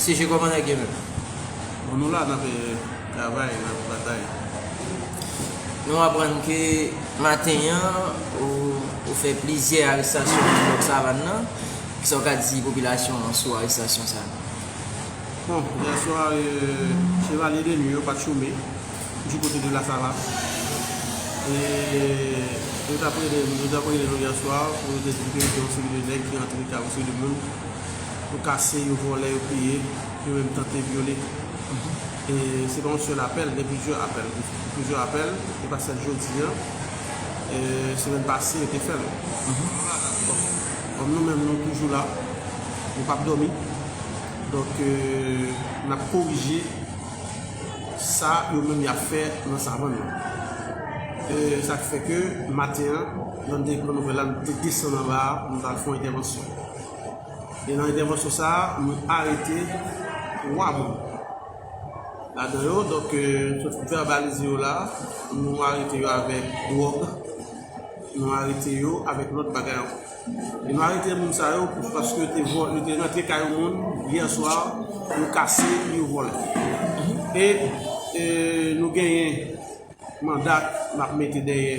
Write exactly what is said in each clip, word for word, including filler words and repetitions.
Mesye, kòman nèg yo menm? Bon, nou la, n ap eh, travay, n ap batay. Nou aprann ke maten an, ou, ou fè plizyè arestasyon nan blòk Savann nan. Kisa w ka di popilasyon an sou arestasyon sa a? Bon, yèswa, eh, Chevalier de Nuit yo pa t chome. Di kote de Lasala. E yo t ap rele nou, yo t ap rele nou yèswa pou yo te di ke gen yon seri de nèg ki rantre kay yon seri de moun, yo kase, yo vòlè, yo piye, yo menm tante vyole. E se pa yon sèl apèl, gen plizyè apèl. Plizyè apèl, e pa sèl jodi an. E semèn pase, yo te fè l. Bon, kòm nou menm, nou toujou la, nou p ap dòmi. Donk, eh, n ap korije sa yo menm y ap fè nan Savann nan. E sa k fè ke maten an, lè n te pran nouvèl la, nou te desann anba a pou nou t al fè yon entèvansyon. E nan entèvansyon sa a, nou arete twa moun. Ladan yo, donk, eh, sot vèbalize yo la, nou arete yo avèk dwòg, nou arete yo avèk lòt bagay ankò. E nou arete moun sa yo pou, paske yo te vò, yo te rantre kay yon moun yè swa, yo kase, yo vòlè. E, e nou genyen manda n ap mete dèyè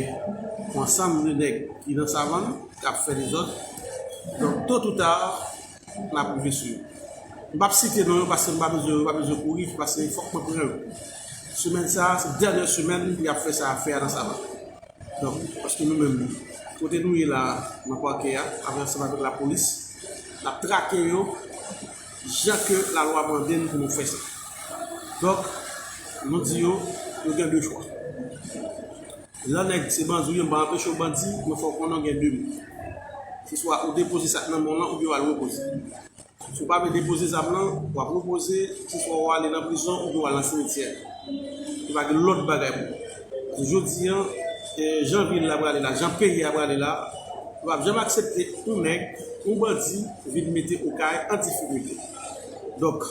yon ansanm de nèg ki nan Savann, k ap fè dezòd. Donk, tôt ou tard, n ap rive sou yo. M p ap site non yo, paske m pa bezwen, yo pa bezwen kouri, paske fòk mwen pran yo. Semèn sa a, se dènyè semèn y ap fè sa, afè a nan Savann. Donk, paske nou menm, kote nou ye la, nan pakè a, avè ansanm avèk lapolis, n ap trake yo jan ke lalwa mande n pou nou fè sa. Donk, nou di yo, nou gen de chwa. Lè nèg se bandi w ye, m pa anpeche w bandi, men fò w konnen w gen de mo. Se swa ou depoze sa k nan men w lan, oubyen w al repoze. Si w pa vle depoze zam lan, w ap repoze, se swa w ale nan prizon oubyen w al nan simityè. Li pa gen lòt bagay pou ou. Paske jodi an, eh, jan vil la prale la, jan peyi a prale la, nou p ap janm aksepte yon nèg, yon bandi, vin mete Okay an difikilte. Donk,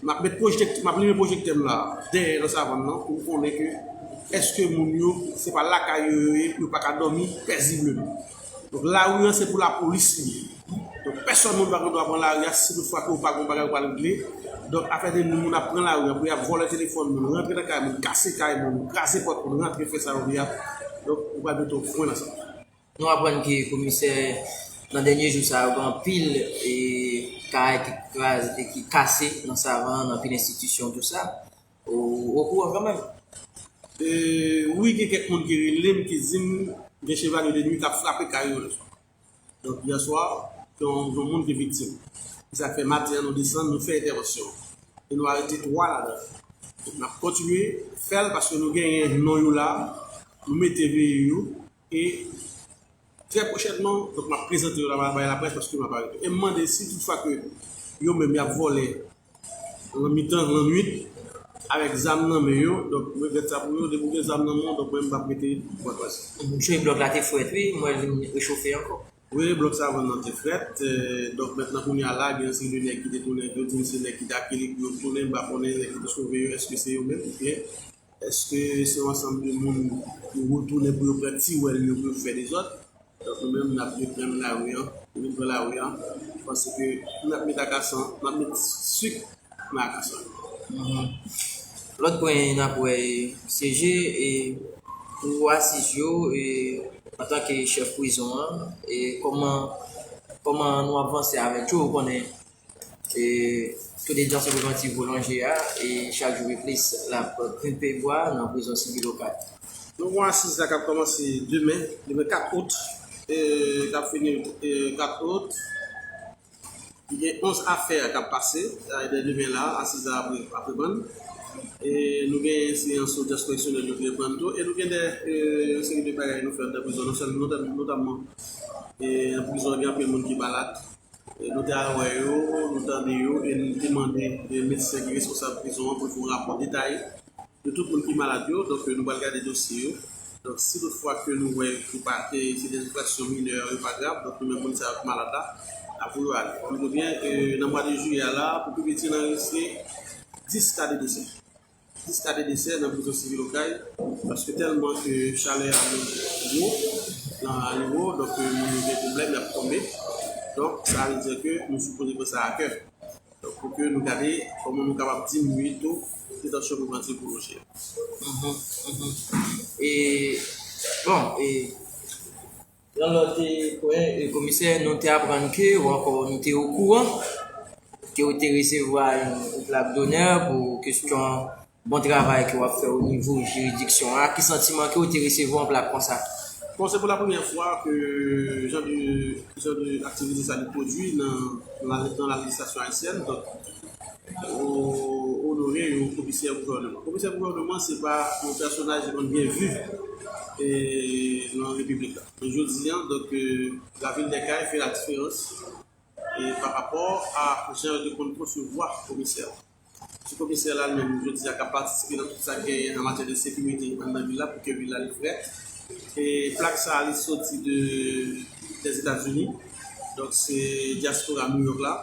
m ap met pwojèk, m ap limen pwojèktè m la dèyè nan Savann nan pou w konnen ke èske moun yo, se pa lakay yo yo ye, yo pa ka dòmi pèzibleman. Donk, lari an se pou lapolis li ye. Donk, pèsòn moun pa gen dwa pran lari a si toutfwa ke w pa gen yon bagay ou pral regle. Donk, afè de moun ap pran lari an pou y ap vòlè telefòn moun, rantre nan kay moun, kase kay moun, kraze pòt moun, rantre fè sa yo vle a. Donk, ou pral mete yon fren nan sa. Nou aprann ke komisè nan dènye jou sa yo gen anpil e, kay ki kraze, ki kase nan Savann, anpil enstitisyon, tou sa. Ou okouran kanmenm? E, wi, gen kèk moun ki rele m, ki di m gen Chevalier de Nuit k ap frape kay yo lè swa. Donk, yè swa, gen yon, yon moun ki viktim. Se sa k fè maten an nou desann, nou fè entèvansyon. E nou arete twa ladan yo. N ap kontinye fè l paske nou genyen non yo la, nou mete veye yo. E trè pwochènman, donk, m ap prezante yo la bay laprès paske m ap arete. E m mande si toutfwa ke yo menm y ap vòlè nan mitan lannwit avèk zam nan men yo, donk, m regrèt sa pou yo, depi w gen zam nan men w, donk, mwen, m p ap rete bwat waz. Msye, blòk la te frèt, wi, m wè l vin rechofe ankò. Wi, blòk Savann nan te frèt, eh, donk, mentnan kounye a la, gen yon seri de nèg ki te tounen, yo di m se nèg ki te akelit pou yo tounen, m pa konnen nèg ki te sove yo, èske se yo menm, oubyen Èske se yon ansanm de moun yo retounen pou yo pran ti wèl yo pou yo fè dezòd? Donk, nou menm, n ap reprann lari an. Nou vin pran lari an. M panse ke n ap met akasan, n ap met swit nan akasan. Lòt pwen n ap wè, C G, e, pou asiz yo, e, antanke chèf prizon an, e, kòman, kòman nou ap vanse avèk yo, ou konnen, E, to de detansyon prevantiv pwolonje a, e chak jou pi plis, l ap grenpe bwa nan prizon sivil Okay. Nou gen yon asiz la k ap kòmanse demen, demen kat out, e, k ap fini, e, kat out. Gen onz afè k ap pase, e, dè demen la, asiz la ap, ap reprann. E nou gen seyans odyans koreksiyonèl yo ki reprann tou. E nou gen de, e, yon seri de bagay nou fè anndan prizon, non sèlman, notamman, e, nan prizon, gen anpil moun ki malad. E nou te al wè yo, nou tande yo, e nou te mande, e, medsen ki responsab prizon an pou l fè yon rapò detaye de tout moun ki malad yo. Donk, e, nou pral gade dosye yo. Donk, si toutfwa ke nou wè ke pa, e, se de enfraksyon minè, yo pa grav, donk nou menm moun sa yo ki malad la, n ap voye yo ale. Ou konprann byen, e, nan mwa de jiyè a la, pou pi piti, n anrejistre dis ka de desè. Dis ka de desè nan prizon sivil Okay, paske tèlman ke chalè a monte wo, nan nivo, donk, euh, moun yo gen pwoblèm, y ap tonbe. Donk, sa vle di ke nou sipoze pran sa a kè. Pou ke nou gade kòman nou kapab diminye to detansyon pou bandi pou lonje. Mhm, mhm. E, bon, e, nan lòt pwen, e, komisè, nou te aprann ke, ou ankò, nou te okouran ke ou te resevwa yon, yon plak donè pou kesyon bon travay ke w ap fè o nivo jiridiksyon an. Ki santiman ke w te resevwa yon plak konsa? Bon, se pou la premyè fwa ke jan de, jan de aktivite sa li pwodui nan, nan, nan lejislasyon ayisyèn. Donk, o-, onore yon komisè gouvènman. Komisè gouvènman, se pa yon pèsonaj ki konn byen viv, e, nan repiblik la. Men jodi a, donk, e, lavil dè Kay fè la diferans, e, pa rapò a jan yo te konn konsevwa komisè. Ti komisè la, li menm, jodi a, ka patisipe nan tout sa k genyen an matyè de sekirite anndan vil la, pou ke vil la li frèt. E plak sa a, li soti de, Dèzetazini. Donk, se dyaspora New York la,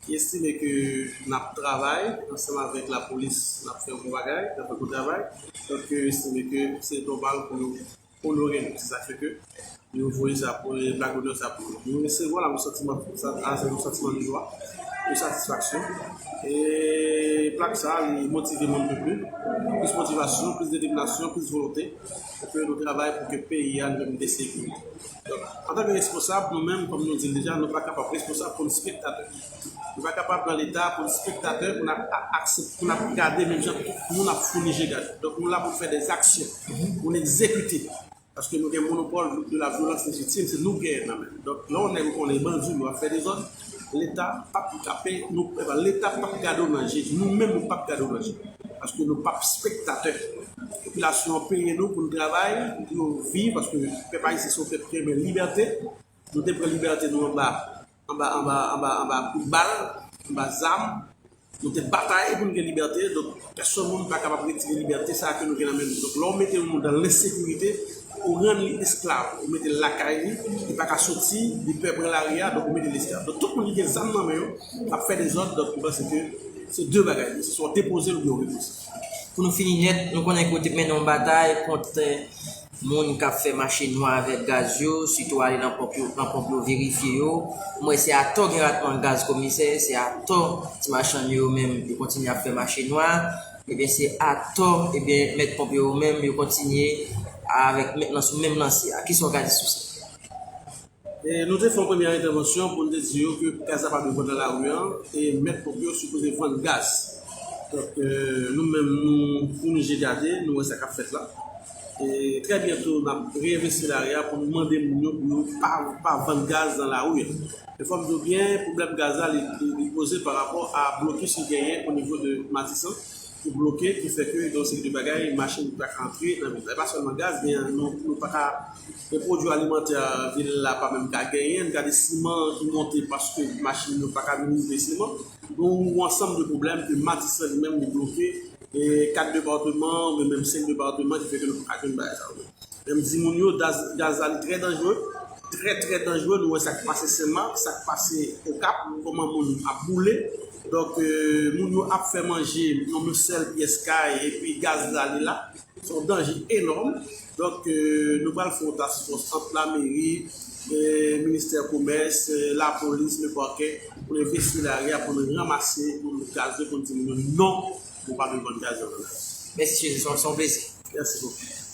ki estime ke n ap travay ansanm avèk lapolis, n ap fè yon bon bagay, n ap fè bon travay. Donk, yo estime ke se nòmal pou nou onore nou. Se sa k fè ke yo voye sa pou, e, plak donè sa pou nou. Nou resevwa l avèk yon santiman, sa, avèk yon santiman de jwa, de satisfaksyon. E plak sa, li motive moun pi plis, plis motivasyon, plis detèminasyon, plis volonte, pou ke nou travay pou ke peyi a li menm li sekirize. Donk, antanke responsab, nou menm, kòm nou di l deja, nou pa kapab responsab pou n spektatè. Nou pa kapab nan Leta pou n spektatè, pou n ap a-, aksep-, pou n ap gade menm jan tout moun ap founi je gade. Donk, nou la pou n fè dèzaksyon, pou n egzekite. Paske nou gen monopòl de la vyolans lejitim, se nou k genyen l nan men n. Donk, lè yon nèg ou konnen bandi, yo ap fè dezòd, Leta p ap kanpe, nou, Leta p ap gade w nan je, nou menm nou p ap gade w nan je. Paske nou p ap spektatè. Popilasyon an peye nou pou n travay, pou yo viv, paske pèp ayisyen se yon pèp ki renmen libète. Nou te pran libète nou anba anba, anba, anba, anba kout bal, anba zam. Nou te batay pou n gen libète, donk pèsonn moun pa kapab retire libète sa a ke nou gen nan men nou. Donk, lè w mete yon moun nan lensekirite, ou rann li esklav, ou mete l lakay li, li pa ka soti, li pè pran lari a, donk ou mete l esklav. Donk, tout moun ki gen zam nan men yo, ap fè dezòd, donk, nou panse ke se de bagay, se swa w depoze l oubyen w repoze. Pou nou fini nèt, nou konnen ke w te mennen yon batay kont, eh, moun k ap fè mache nwa avèk gaz yo, sitou ale nan ponp yo, nan ponp yo verifye yo. Mwen, se atò gen ratman gaz, komisè, se atò ti machann yo menm, yo kontinye ap fè mache nwa. Ebyen, se atò, ebyen, mèt ponp yo menm, yo kontinye avèk menm, nan, sou menm lanse a. Kisa w ka di sou sa? E nou te fè yon premyè entèvansyon pou n te di yo ke gaz la pa dwe vann nan lari a, e mèt ponp yo sipoze vann gaz. Donk, e, nou menm, nou founi je gade, nou wè sa k ap fèt la. E trè byento, n ap reinvesti lari a pou n mande moun yo pou yo pa, pa vann gaz nan lari a. Men fò m di w byen, pwoblèm gaz la, li, li, li poze pa rapò a blokis ki genyen o nivo de Matisan, ki bloke, ki fè ke gen yon seri de bagay, machin pa ka antre nan vil la. E pa sèlman gaz, gen, nou, nou pa ka, gen pwodui alimantè vil la pa menm ka genyen. N gade siman ki monte paske machin yo pa ka vin livre siman. Gen yon ansanm de pwoblèm ke Matisan li menm li bloke, e kat depatman, oubyen menm senk depatman ki fè ke nou pa ka jwenn bagay sa yo. Menm di moun yo, gaz, gaz la li trè danjere, trè, trè danjere. Nou wè sa k pase Senmak, sa k pase Okap, kòman moun ap boule. Donk, e, moun yo ap fè manje nan yon sèl pyès kay, epi gaz la li la. Se yon danje enòm. Donk, e, nou pral fè yon task force ant lameri, e, ministè komès, e, lapolis, lepakè, pou n envesti lari a, pou n ranmase, pou n gaz yo, pou n di moun yo non, nou pa dwe vann gaz yo nan lari. Mèsi, se yon, se yon plezi. Mèsi bokou.